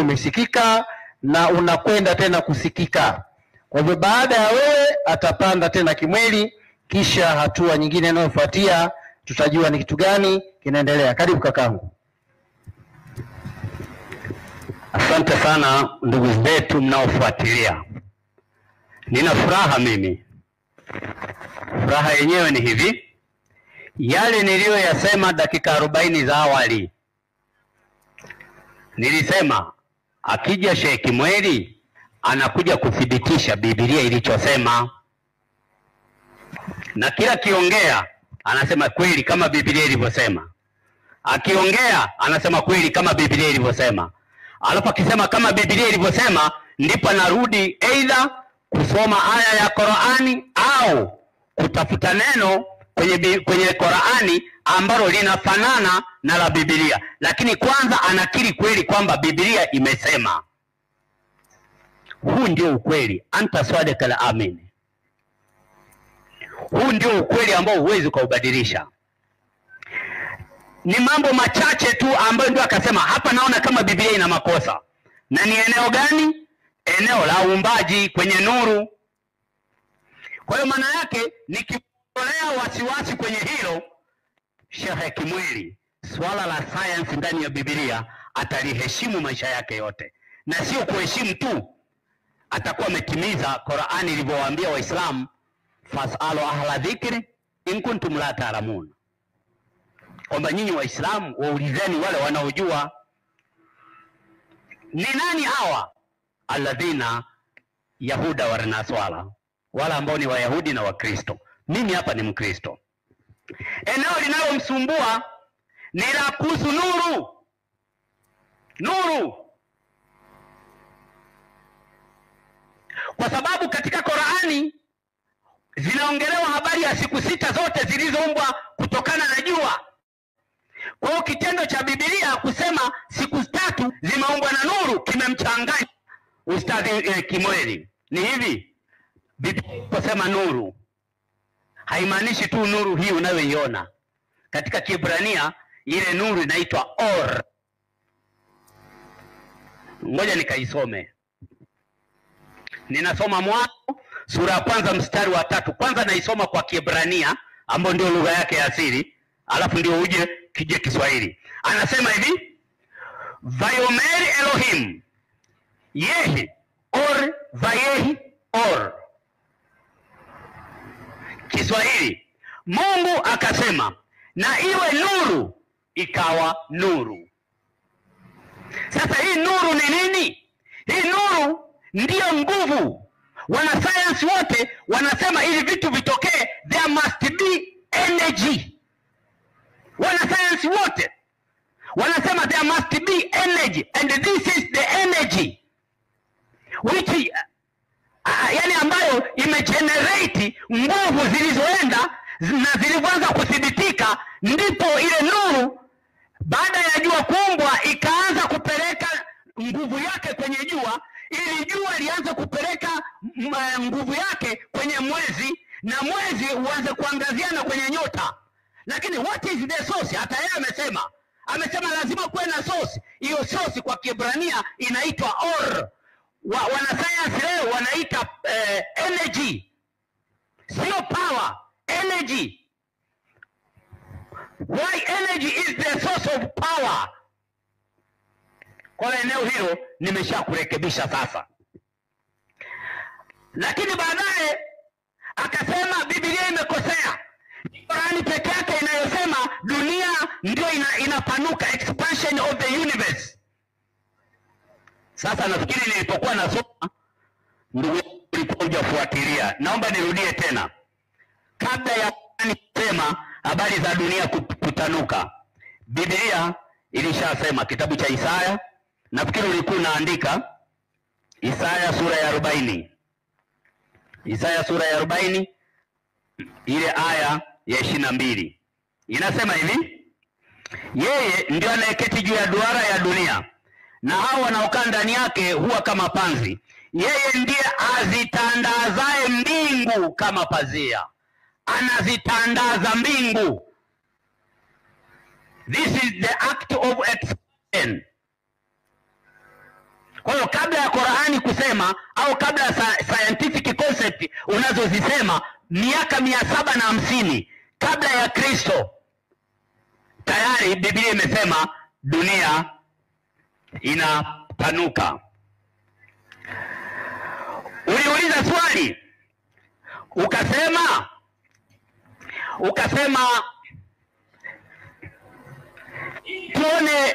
umesikika na unakwenda tena kusikika. Kwa hivyo baada ya wewe atapanda tena Kimweli, kisha hatua nyingine inayofuatia tutajua ni kitu gani kinaendelea. Karibu kakangu. Asante sana ndugu zetu mnaofuatilia. Nina furaha mimi. Furaha yenyewe ni hivi: yale niliyoyasema dakika 40 za awali, nilisema akija Sheikh Kimweli anakuja kuthibitisha Biblia ilichosema, na kila kiongea anasema kweli kama Biblia ilivyosema. Akiongea anasema kweli kama Biblia ilivyosema. Alafu akisema kama Biblia ilivyosema, ndipo anarudi aidha kusoma aya ya Qur'ani au kutafuta neno kwenye Qur'ani ambalo linafanana na la Biblia, lakini kwanza anakiri kweli kwamba Biblia imesema. Huu ndio ukweli, anta swadika la amin. Huu ndio ukweli ambao huwezi kuubadilisha. Ni mambo machache tu ambayo ndio akasema hapa naona kama Biblia ina makosa. Na ni eneo gani? Eneo la uumbaji kwenye nuru. Kwa hiyo maana yake nikitolea wasiwasi kwenye hilo, Sheikh Kimweli swala la science ndani ya Biblia ataliheshimu maisha yake yote, na sio kuheshimu tu, atakuwa ametimiza Qur'ani ilivyowaambia Waislamu, fasalu ahla dhikri in kuntum la ta'lamun, kwamba nyinyi Waislamu waulizeni wale wanaojua. Ni nani hawa? Alladhina Yahuda wa Naswara, wala ambao ni Wayahudi na Wakristo. Mimi hapa ni Mkristo. Eneo linalomsumbua ni la kuhusu nuru. Nuru, kwa sababu katika Qur'ani zinaongelewa habari ya siku sita zote zilizoumbwa kutokana na jua. Kwa hiyo kitendo cha Biblia kusema siku tatu zimeumbwa na nuru kimemchanganya Ustadhi Kimweli. Ni hivi, Biblia kusema nuru haimaanishi tu nuru hii unayoiona. Katika Kiebrania ile nuru inaitwa or. Ngoja nikaisome. Ninasoma Mwanzo sura ya kwanza mstari wa 3. Kwanza naisoma kwa Kiebrania ambayo ndio lugha yake ya asili, alafu ndio uje kije Kiswahili. Anasema hivi: Vayomer Elohim yehi or vayehi or. Kiswahili, Mungu akasema na iwe nuru, ikawa nuru. Sasa hii nuru ni nini? Hii nuru ndiyo nguvu. Wanasayansi wote wanasema ili vitu vitokee there must be energy. Wanasayansi wote wanasema there must be energy, and this is the energy which yani ambayo imegenerate nguvu zilizoenda na zilianza kuthibitika, ndipo ile nuru baada ya jua kuumbwa ikaanza kupeleka nguvu yake kwenye jua, ili jua lianze kupeleka nguvu yake kwenye mwezi, na mwezi uanze kuangaziana kwenye nyota. Lakini what is the source? Hata yeye amesema lazima kuwe na source. Hiyo source kwa Kiebrania inaitwa or. Wanasayansi leo wanaita energy, sio power, energy. Why energy is the source of power? Kwa eneo hilo nimeshakurekebisha sasa. Lakini baadaye akasema Biblia imekosea. Qurani peke yake inayosema dunia ndio inapanuka, expansion of the universe. Sasa nafikiri nilipokuwa nasoma ndugu ulikuwa hujafuatilia. Naomba nirudie tena. Kabla ya kusema habari za dunia kutanuka, Biblia ilishasema, kitabu cha Isaya, nafikiri ulikuwa unaandika, Isaya sura ya 40. Isaya sura ya 40 ile aya ya 22. Inasema hivi: yeye ndio anayeketi juu ya duara ya dunia, na hao wanaokaa ndani yake huwa kama panzi. Yeye ndiye azitandazaye mbingu kama pazia. Anazitandaza mbingu. This is the act of expansion. Kwa hiyo kabla ya Qur'ani kusema au kabla ya scientific concept unazozisema, miaka 750 kabla ya Kristo tayari Biblia imesema dunia inapanuka. Uliuliza swali ukasema tuone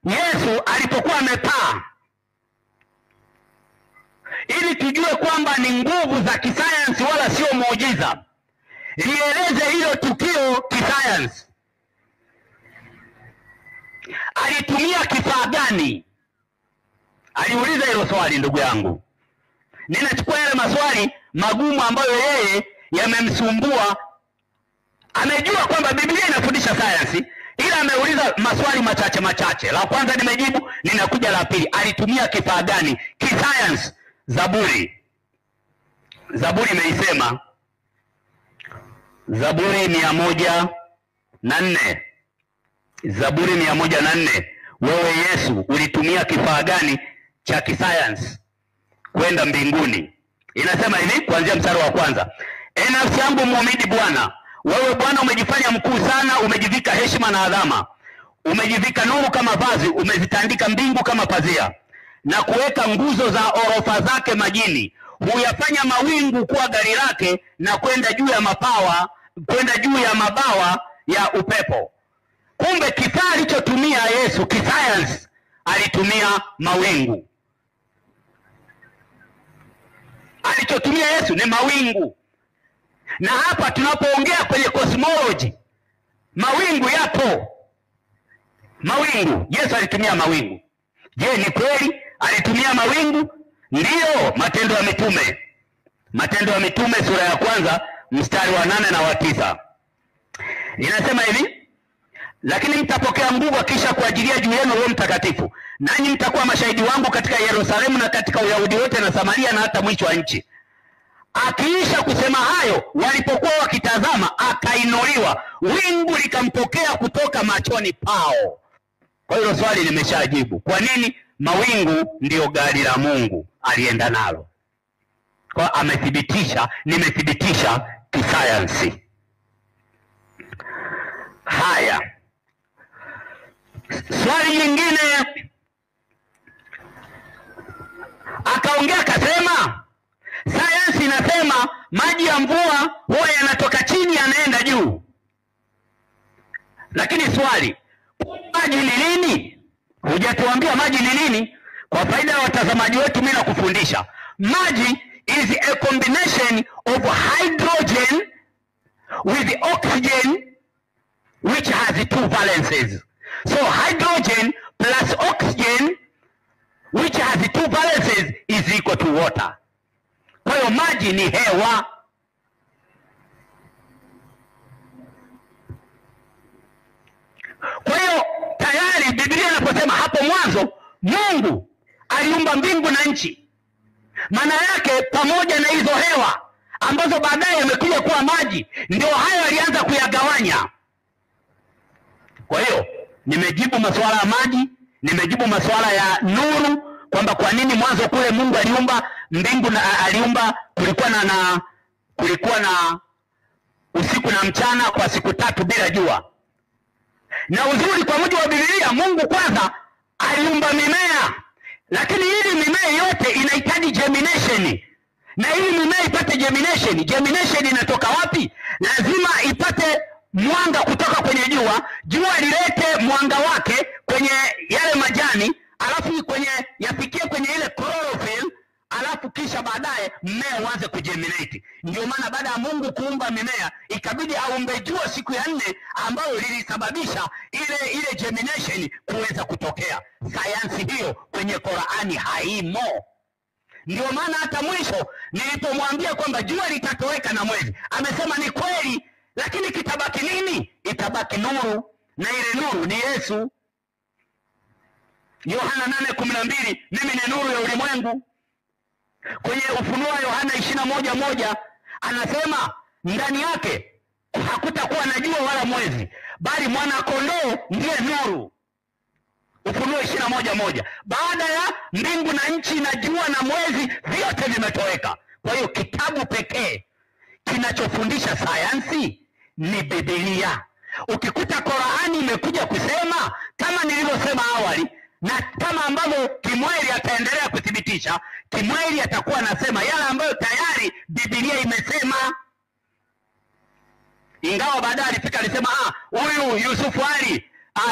Yesu alipokuwa amepaa, ili tujue kwamba ni nguvu za kisayansi wala sio muujiza. Lieleze hilo tukio kisayansi. Alitumia kifaa gani? Aliuliza hilo swali, ndugu yangu. Ninachukua yale maswali magumu ambayo yeye yamemsumbua. Amejua kwamba Biblia inafundisha sayansi, ila ameuliza maswali machache machache. La kwanza nimejibu, ninakuja la pili. Alitumia kifaa gani kisayansi? Zaburi. Zaburi imeisema, Zaburi 104. Zaburi 104. Wewe Yesu ulitumia kifaa gani cha kisayansi kwenda mbinguni? Inasema hivi kuanzia mstari wa kwanza. E nafsi yangu muhimidi Bwana. Wewe Bwana umejifanya mkuu sana, umejivika heshima na adhama. Umejivika nuru kama vazi, umezitandika mbingu kama pazia, na kuweka nguzo za orofa zake majini. Huyafanya mawingu kuwa gari lake, na kwenda juu ya mapawa, kwenda juu ya mabawa ya upepo. Kumbe kifaa alichotumia Yesu kisayansi, alitumia mawingu. Alichotumia Yesu ni mawingu. Na hapa tunapoongea kwenye cosmology, mawingu yapo. Mawingu, Yesu alitumia mawingu. Je, ni kweli alitumia mawingu? Ndiyo. Matendo ya Mitume, Matendo ya Mitume sura ya kwanza mstari wa 8 na wa 9 inasema hivi: lakini mtapokea nguvu kisha kuajilia juu yenu Roho Mtakatifu, nanyi mtakuwa mashahidi wangu katika Yerusalemu na katika Uyahudi wote na Samaria na hata mwisho wa nchi. Akiisha kusema hayo, walipokuwa wakitazama, akainuliwa, wingu likampokea kutoka machoni pao. Kwa hiyo swali nimeshajibu. Kwa nini mawingu ndiyo gari la Mungu alienda nalo? Kwa amethibitisha, nimethibitisha kisayansi. Haya, swali jingine akaongea akasema, sayansi inasema maji ya mvua huwa yanatoka chini yanaenda juu. Lakini swali, maji ni nini? Hujatuambia maji ni nini? Kwa faida ya watazamaji wetu, mimi nakufundisha. Maji is a combination of hydrogen with oxygen which has two valences. So hydrogen plus oxygen which has two valences is equal to water. Kwa hiyo maji ni hewa. Kwa hiyo tayari Biblia inaposema hapo mwanzo Mungu aliumba mbingu na nchi, maana yake pamoja na hizo hewa ambazo baadaye yamekuja kuwa maji, ndio hayo alianza kuyagawanya. Kwa hiyo nimejibu masuala ya maji, nimejibu masuala ya nuru, kwamba kwa nini mwanzo kule Mungu aliumba mbingu na aliumba, kulikuwa na usiku na mchana kwa siku tatu bila jua. Na uzuri kwa mujibu wa Biblia, Mungu kwanza aliumba mimea, lakini ili mimea yote inahitaji germination. Na ili mimea ipate germination, germination inatoka wapi? Lazima ipate mwanga kutoka kwenye jua, jua lilete mwanga wake kwenye yale majani, alafu kwenye yafikie kwenye ile chlorophyll, alafu kisha baadaye mmea uanze kugerminate. Ndio maana baada ya Mungu kuumba mimea ikabidi aumbe jua siku ya 4 ambayo lilisababisha ile germination kuweza kutokea. Sayansi hiyo kwenye Qur'ani haimo. Ndio maana hata mwisho nilipomwambia kwamba jua litatoweka na mwezi, amesema ni kweli, lakini kitabaki nini? Itabaki nuru, na ile nuru ni Yesu. Yohana 8:12, mimi ni nuru ya ulimwengu. Kwenye Ufunuo Yohana 21:1 anasema ndani yake hakutakuwa na jua wala mwezi, bali mwana kondoo ndiye nuru. Ufunuo 21:1. Baada ya mbingu na nchi na jua na mwezi vyote vimetoweka. Kwa hiyo kitabu pekee kinachofundisha sayansi ni Biblia. Ukikuta Qur'ani imekuja kusema kama nilivyosema awali, na kama ambavyo Kimweli ataendelea kuthibitisha, Kimweli atakuwa anasema yale ambayo tayari Biblia imesema. Ingawa baadaye alifika alisema huyu Yusufu Ali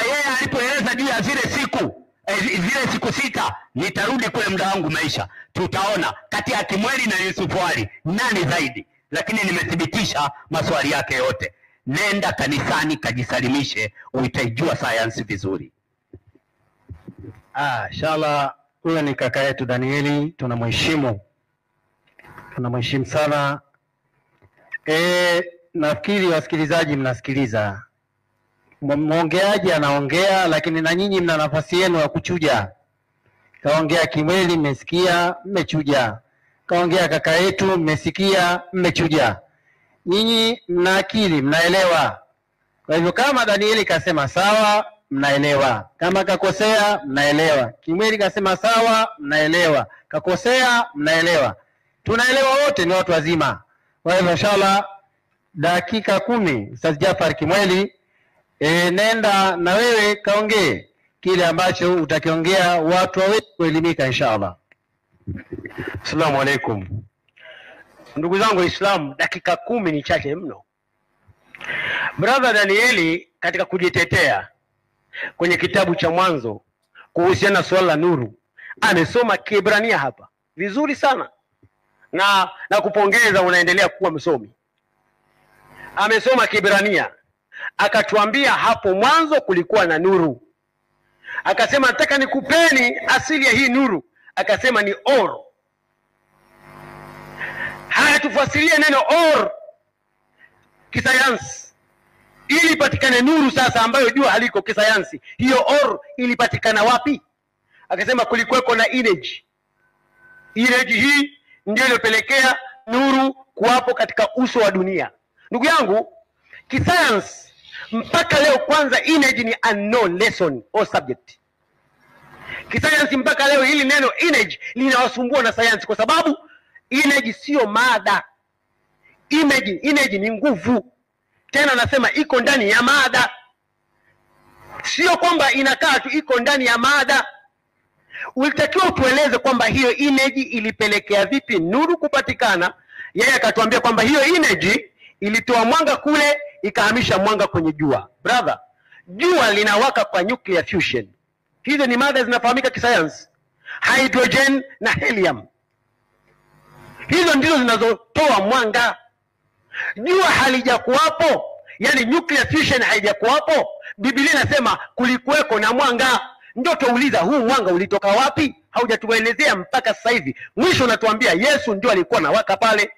yeye alipoeleza juu ya zile siku zile siku 6, nitarudi kule muda wangu maisha. Tutaona kati ya Kimweli na Yusufu Ali nani zaidi, lakini nimethibitisha maswali yake yote. Nenda kanisani kajisalimishe, utaijua sayansi vizuri. Inshallah, huyo ni kaka yetu Danieli, tunamheshimu. Tunamheshimu sana. Nafikiri wasikilizaji mnasikiliza. Mwongeaji anaongea, lakini na nyinyi mna nafasi yenu ya kuchuja. Kaongea Kimweli, mmesikia, mmechuja. Kaongea kaka yetu, mmesikia, mmechuja. Nyinyi mna akili, mnaelewa. Kwa hivyo kama Danieli kasema sawa, mnaelewa. Kama kakosea, mnaelewa. Kimweli kasema sawa, mnaelewa. Kakosea, mnaelewa. Tunaelewa wote, ni watu wazima. Kwa hivyo inshallah dakika 10 Ustaz Jafar Kimweli, nenda na wewe kaongee kile ambacho utakiongea, watu wawe kuelimika inshallah. Assalamu alaikum. Ndugu zangu Waislamu, dakika 10 ni chache mno. Brother Danieli katika kujitetea kwenye kitabu cha Mwanzo kuhusiana na swala la nuru, amesoma Kiebrania hapa vizuri sana, na kupongeza, unaendelea kuwa msomi. Amesoma Kiebrania akatuambia hapo mwanzo kulikuwa na nuru. Akasema nataka nikupeni asili ya hii nuru, akasema ni or. Haya, tufasirie neno or kisayansi ili ipatikane nuru sasa ambayo jua haliko kisayansi. Hiyo or ilipatikana wapi? Akasema kulikuweko na energy. Energy hii ndio iliyopelekea nuru kuwapo katika uso wa dunia. Ndugu yangu, kisayansi mpaka leo, kwanza energy ni unknown lesson or subject. Kisayansi mpaka leo hili neno energy linawasumbua na sayansi, kwa sababu energy sio mada. Energy ni nguvu. Tena nasema iko ndani ya mada, sio kwamba inakaa tu, iko ndani ya mada. Ulitakiwa utueleze kwamba hiyo energy ilipelekea vipi nuru kupatikana. Yeye akatuambia kwamba hiyo energy ilitoa mwanga kule ikahamisha mwanga kwenye jua. Brother, jua linawaka kwa nuclear fusion. Hizo ni mada zinafahamika kisayansi, hydrogen na helium. Hizo ndizo zinazotoa mwanga. Jua halijakuwapo, yani nuclear fusion haijakuwapo. Biblia inasema kulikuweko na mwanga. Ndio tuuliza huu mwanga ulitoka wapi? Haujatuelezea mpaka sasa hivi. Mwisho unatuambia Yesu ndio alikuwa anawaka pale.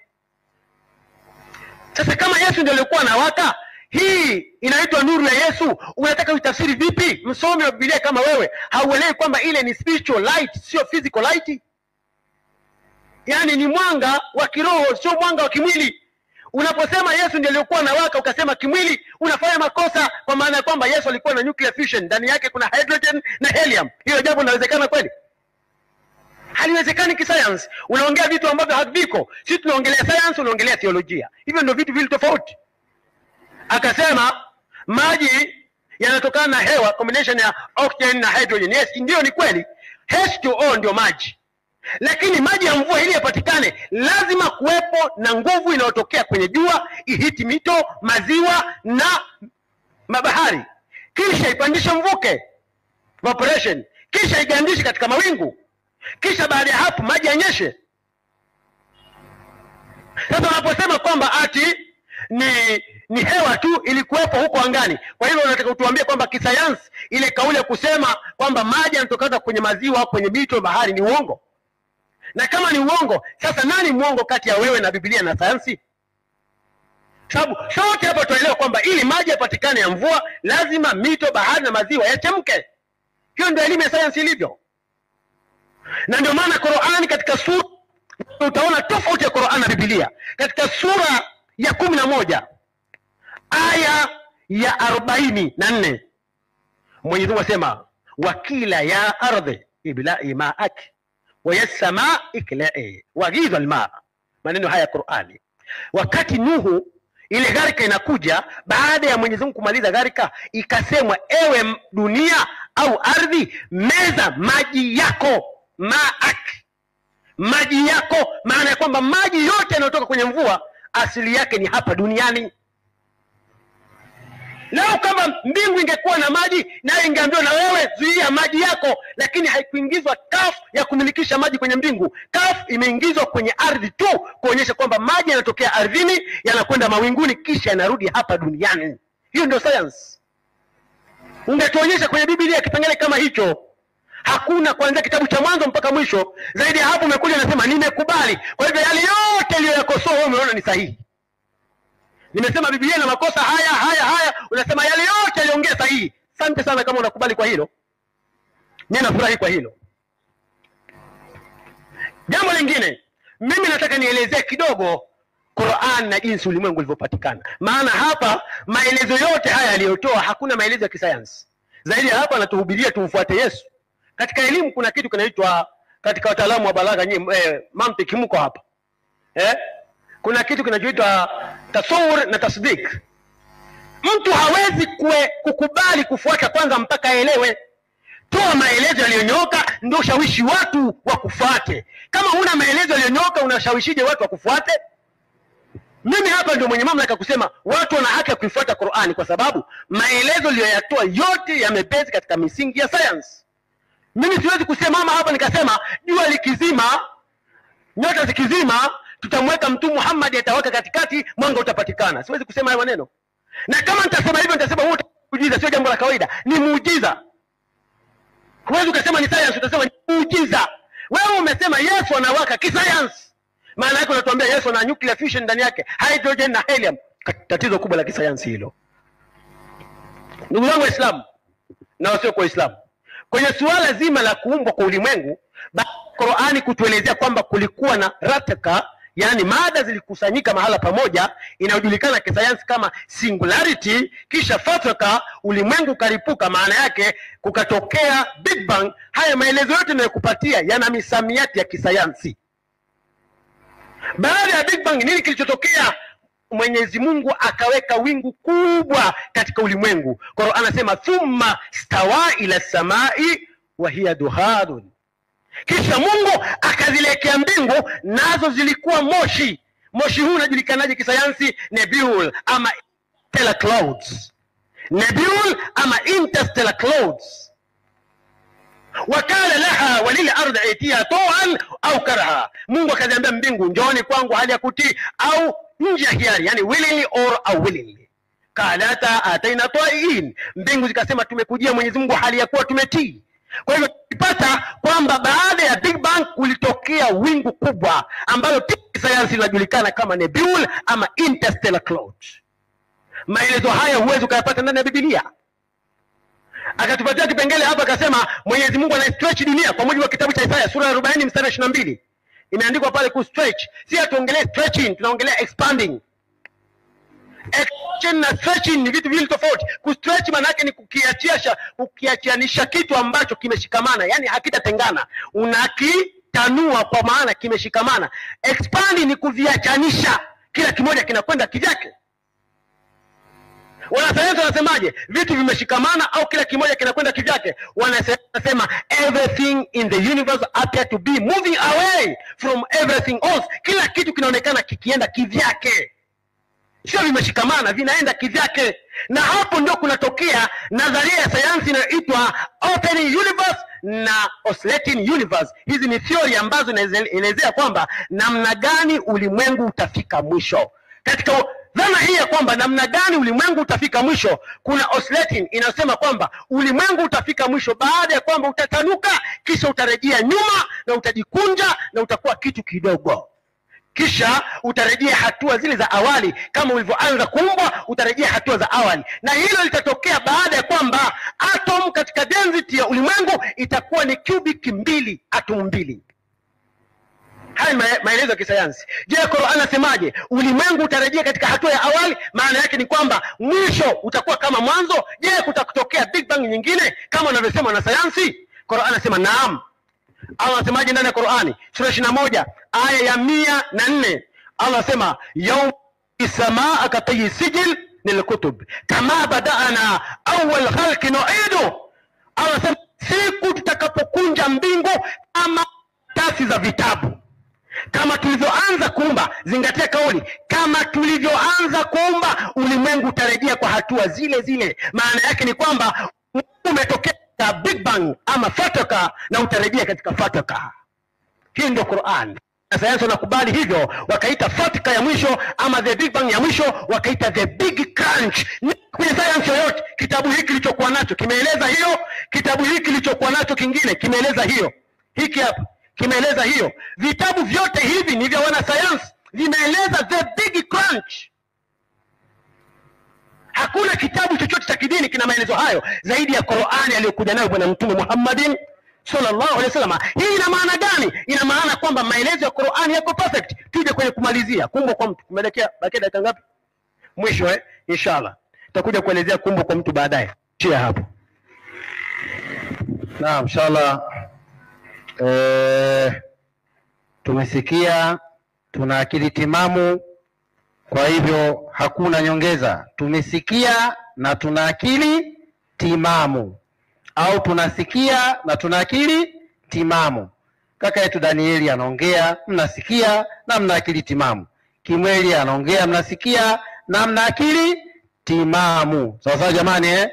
Sasa kama Yesu ndio alikuwa anawaka, hii inaitwa nuru ya Yesu. Unataka uitafsiri vipi? Msomi wa Biblia kama wewe hauelewi kwamba ile ni spiritual light, sio physical light. Yani ni mwanga wa kiroho, sio mwanga wa kimwili. Unaposema Yesu ndiye alikuwa anawaka ukasema kimwili, unafanya makosa, kwa maana ya kwamba Yesu alikuwa na nuclear fusion, ndani yake kuna hydrogen na helium. Hiyo jambo linawezekana kweli? Haliwezekani kisayansi. Unaongea vitu ambavyo haviko. Sisi tunaongelea science, unaongelea theolojia. Hivyo ndio vitu vile tofauti. Akasema maji yanatokana na hewa, combination ya oxygen na hydrogen. Yes, ndio ni kweli. H2O ndio maji. Lakini maji ya mvua ili yapatikane lazima kuwepo na nguvu inayotokea kwenye jua, ihiti mito, maziwa na mabahari, kisha ipandishe mvuke, evaporation, kisha igandishe katika mawingu, kisha baada ya hapo maji yanyeshe. Sasa wanaposema kwamba ati ni hewa tu ilikuwepo huko angani, kwa hivyo unataka utuambie kwamba kisayansi ile kauli ya kusema kwamba maji yanatokana kwenye maziwa, kwenye mito, bahari ni uongo? Na kama ni uongo, sasa nani muongo kati ya wewe na Biblia na sayansi? Sababu sote hapa tunaelewa kwamba ili maji yapatikane ya mvua lazima mito, bahari na maziwa yachemke. Hiyo ndio elimu ya sayansi ilivyo. Na ndio maana Qur'ani katika sura, utaona tofauti ya Qur'an na Biblia. Katika sura ya 11 aya ya 44 Mwenyezi Mungu asema Wakila ya ardhi iblai maaki wa ya samaa iklai waghidha almaa. Maneno haya Qur'ani. Wakati Nuhu ile gharika inakuja, baada ya Mwenyezi Mungu kumaliza gharika, ikasemwa ewe dunia au ardhi, meza maji yako, maak, maji yako. Maana ya kwamba maji yote yanayotoka kwenye mvua asili yake ni hapa duniani. Leo kama mbingu ingekuwa na maji, nayo ingeambiwa na wewe zuia maji yako, lakini haikuingizwa kaf ya kumilikisha maji kwenye mbingu. Kaf imeingizwa kwenye ardhi tu kuonyesha kwamba maji yanatokea ardhini yanakwenda mawinguni kisha yanarudi hapa duniani. Hiyo ndio science. Ungetuonyesha kwenye Biblia kipengele kama hicho, hakuna, kuanzia kitabu cha Mwanzo mpaka mwisho. Zaidi ya hapo umekuja unasema nimekubali. Kwa hivyo yale yote aliyoyakosoa wewe umeona ni sahihi. Nimesema Biblia ina makosa haya haya haya, unasema yale yote aliongea sahihi. Asante sana kama unakubali kwa hilo. Mimi nafurahi kwa hilo. Jambo lingine, mimi nataka nielezee kidogo Qur'an na jinsi ulimwengu ulivyopatikana. Maana hapa maelezo yote haya aliyotoa hakuna maelezo ya kisayansi. Zaidi ya hapa anatuhubiria tumfuate Yesu. Katika elimu kuna kitu kinaitwa, katika wataalamu wa balagha nyinyi mantiki mko hapa. Kuna kitu kinachoitwa tasawur na tasdik. Mtu hawezi kukubali kufuata kwanza mpaka aelewe. Toa maelezo yaliyonyooka ndio ushawishi watu wakufuate. Kama huna maelezo yaliyonyooka unashawishije watu wakufuate? Mimi hapa ndio mwenye mamlaka kusema watu wana haki ya kuifuata Qur'ani, kwa sababu maelezo niliyoyatoa yote yamebezi katika misingi ya science. Mimi siwezi kusema hapa nikasema jua likizima, nyota zikizima, tutamweka Mtume Muhammad atawaka katikati, mwanga utapatikana. Siwezi kusema hayo maneno. Na kama nitasema hivyo nitasema huo muujiza, sio jambo la kawaida, ni muujiza. Huwezi ukasema ni science, utasema ni muujiza. Wewe umesema Yesu anawaka kisayansi. Maana yake unatuambia Yesu ana nuclear fusion ndani yake, hydrogen na helium. Tatizo kubwa la kisayansi hilo. Ndugu zangu Waislamu na wasio kwa Waislamu, kwenye suala zima la kuumbwa kwa ulimwengu, Qur'ani kutuelezea kwamba kulikuwa na rataka, yani mada zilikusanyika mahala pamoja inayojulikana kisayansi kama singularity, kisha fataka, ulimwengu karipuka, maana yake kukatokea Big Bang. Haya maelezo yote ninayokupatia yana misamiati ya kisayansi. Baada ya Big Bang nini kilichotokea? Mwenyezi Mungu akaweka wingu kubwa katika ulimwengu. Qur'an anasema thumma stawa ila samai wa hiya duhadun. Kisha Mungu akazilekea mbingu, nazo zilikuwa moshi. Moshi huu unajulikanaje kisayansi? Nebula ama interstellar clouds. Nebula ama interstellar clouds. Wakala laha walil ardhi itiya tawan au karha. Mungu akaziambia mbingu, njooni kwangu hali ya kutii au nje ya hiari, yani willingly or unwillingly. Kalata ataina taiin. Mbingu zikasema tumekujia Mwenyezi Mungu hali ya kuwa tumetii. Kwa hivyo tulipata kwamba baada ya Big Bang kulitokea wingu kubwa ambalo kisayansi linajulikana kama nebula ama interstellar cloud. Maelezo haya huwezi ukayapata ndani ya Biblia. Akatupatia kipengele hapa akasema Mwenyezi Mungu ana stretch dunia kwa mujibu wa kitabu cha Isaya sura ya 40 mstari wa 22. Imeandikwa pale ku stretch. Si hatuongelee stretching, tunaongelea expanding. Expansion na stretching ni vitu viwili tofauti. Ku stretch maana yake ni kukiachianisha kitu ambacho kimeshikamana, yani hakitatengana. Unakitanua kwa maana kimeshikamana. Expanding ni kuviachanisha, kila kimoja kinakwenda kivyake. Wanasayansi wanasemaje? Vitu vimeshikamana au kila kimoja kinakwenda kivyake? Wanasema everything in the universe appear to be moving away from everything else. Kila kitu kinaonekana kikienda kivyake, sio vimeshikamana, vinaenda kivyake. Na hapo ndio kunatokea nadharia ya sayansi inayoitwa open universe na oscillating universe. Hizi ni theory ambazo inaelezea kwamba namna gani ulimwengu utafika mwisho. Katika dhana hii ya kwamba namna gani ulimwengu utafika mwisho, kuna oscillating inasema kwamba ulimwengu utafika mwisho baada ya kwamba utatanuka, kisha utarejea nyuma na utajikunja na utakuwa kitu kidogo. Kisha utarejea hatua zile za awali kama ulivyoanza kuumbwa, utarejea hatua za awali. Na hilo litatokea baada ya kwamba atom katika density ya ulimwengu itakuwa ni cubic 2, atom 2. Haya maelezo ya kisayansi. Je, Qur'an anasemaje? Ulimwengu utarejea katika hatua ya awali. Maana yake ni kwamba mwisho utakuwa kama mwanzo. Je, kutakutokea Big Bang nyingine kama wanavyosema wanasayansi? Qur'an anasema naam. Allah anasemaje ndani ya Qur'ani? Sura 21 aya ya 104. Allah anasema yaum samaa katayi sijil lilkutub kama bada'ana awwal khalqi nu'idu. Allah anasema siku tutakapokunja mbingu kama tasi za vitabu, kama tulivyoanza kuumba. Zingatia kauli, kama tulivyoanza kuumba, ulimwengu utarejea kwa hatua zile zile. Maana yake ni kwamba umetokea Big Bang ama fataka na utarejea katika fataka. Hii ndio Qur'an. Na sayansi wanakubali hivyo, wakaita fataka ya mwisho ama the Big Bang ya mwisho, wakaita the Big Crunch. Kwenye sayansi yoyote, kitabu hiki kilichokuwa nacho kimeeleza hiyo, kitabu hiki kilichokuwa nacho kingine kimeeleza hiyo, hiki hapa kimeeleza hiyo. Vitabu vyote hivi ni vya wanasayansi, vimeeleza the Big Crunch. Hakuna kitabu chochote cha kidini kina maelezo hayo zaidi ya Qur'ani aliyokuja nayo Bwana Mtume Muhammadin sallallahu alaihi wasallam. Hii ina maana gani? Ina maana kwamba maelezo ya Qur'ani yako perfect. Tuje kwenye kumalizia kuumbwa kwa mtu. Kumelekea bakia dakika ngapi? Mwisho inshallah. Tutakuja kuelezea kuumbwa kwa mtu baadaye. Chia hapo. Naam, inshallah. Tumesikia, tuna akili timamu, kwa hivyo hakuna nyongeza. Tumesikia na tuna akili timamu, au tunasikia na tuna akili timamu. Kaka yetu Danieli anaongea, mnasikia na mna akili timamu. Kimweli anaongea, mnasikia na mna akili timamu. Sawa sawa jamani, eh?